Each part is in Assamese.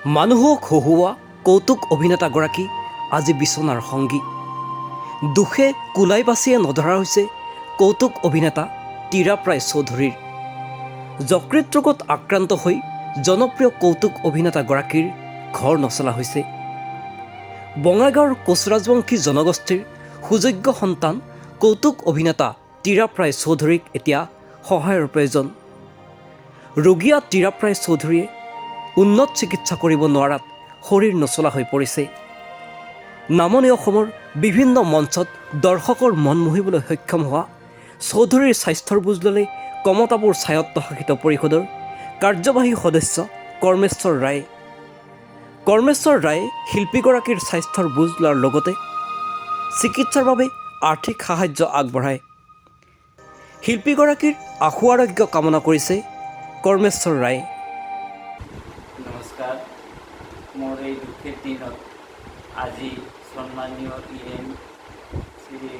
মানুহক হহুৱা কৌতুক অভিনেতাগৰাকী আজি বিচনাৰ সংগী। দুখে কুলাই বাচিয়ে নধৰা হৈছে কৌতুক অভিনেতা টিৰাপ ৰায় চৌধুৰীৰ। যকৃত ৰোগত আক্ৰান্ত হৈ জনপ্ৰিয় কৌতুক অভিনেতাগৰাকীৰ ঘৰ নচলা হৈছে। বঙাইগাঁৱৰ কোচৰাজবংশী জনগোষ্ঠীৰ সুযোগ্য সন্তান কৌতুক অভিনেতা টিৰাপ ৰায় চৌধুৰীক এতিয়া সহায়ৰ প্ৰয়োজন। ৰোগীয়া টিৰাপ ৰায় চৌধুৰীয়ে উন্নত চিকিৎসা কৰিব নোৱাৰাত শৰীৰ নচলা হৈ পৰিছে। নামনি অসমৰ বিভিন্ন মঞ্চত দৰ্শকৰ মন মুহিবলৈ সক্ষম হোৱা চৌধুৰীৰ স্বাস্থ্যৰ বুজ ল'লে কমতাপুৰ স্বায়ত্তশাসিত পৰিষদৰ কাৰ্যবাহী সদস্য কৰ্মেশ্বৰ ৰায়ে। কৰ্মেশ্বৰ ৰায়ে শিল্পীগৰাকীৰ স্বাস্থ্যৰ বুজ লোৱাৰ লগতে চিকিৎসাৰ বাবে আৰ্থিক সাহায্য আগবঢ়ায়। শিল্পীগৰাকীৰ আশু আৰোগ্য কামনা কৰিছে কৰ্মেশ্বৰ ৰায়ে। নমস্কাৰ। মোৰ এই দুখেৰ দিনত আজি সন্মানীয় ইএম শ্ৰী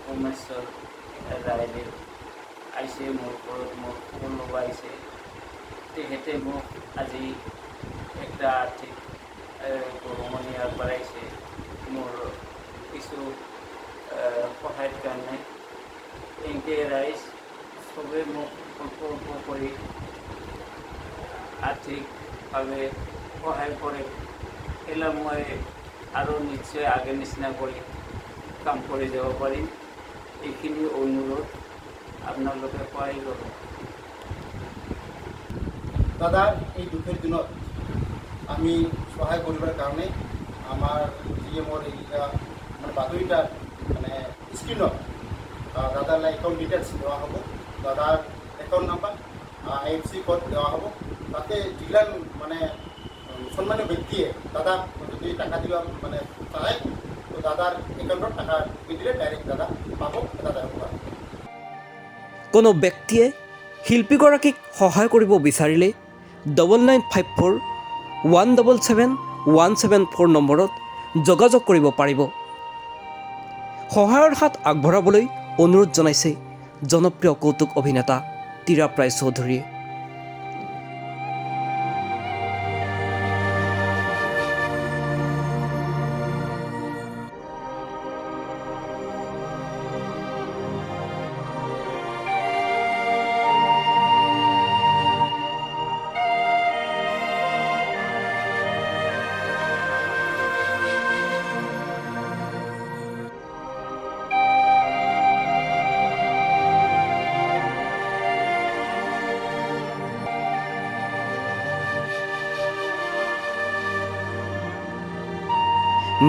কৰ্মেশ্বৰ ৰায়দেৱ আহিছে মোৰ ঘৰত, মোৰ খবৰ ল'ব আহিছে। তেখেতে মোক আজি একটা আৰ্থিক বৰঙণি আগবঢ়াইছে মোৰ কিছু সহায়ৰ কাৰণে। এনেকৈ ৰাইজ চবেই মোক অল্প অল্প কৰি আৰ্থিকভাৱে সহায় কৰে। এইলা মই আৰু নিশ্চয় আগে নিচিনা কৰি কাম কৰি যাব পাৰিম। এইখিনি অনুৰোধ, আপোনালোকে সহায় কৰক। দাদাৰ এই দুখেৰ দিনত আমি সহায় কৰিবৰ কাৰণে আমাৰ জি এমৰ এইটা মানে বাতৰিটাৰ মানে স্ক্ৰীণত দাদাৰ একাউণ্ট ডিটেইলছ দেওয়া হ'ব, দাদাৰ একাউণ্ট নাম্বাৰ, আইএফএছচি কোড দেওয়া হ'ব। তাতে যিগিলান মানে সন্মানীয় ব্যক্তিয়ে দাদাক যদি টাকা দিব মানে চায়, তো দাদাৰ একাউণ্টত টাকা দি দিলে ডাইৰেক্ট দাদা পাব, দাদাৰ উপকাৰ। কোনো ব্যক্তিয়ে শিল্পীগৰাকীক সহায় কৰিব বিচাৰিলে 9954177174 নম্বৰত যোগাযোগ কৰিব পাৰিব। সহায়ৰ হাত আগবঢ়াবলৈ অনুৰোধ জনাইছে জনপ্ৰিয় কৌতুক অভিনেতা টিৰাপ ৰায় চৌধুৰীয়ে।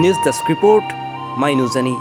News desk report, my news any.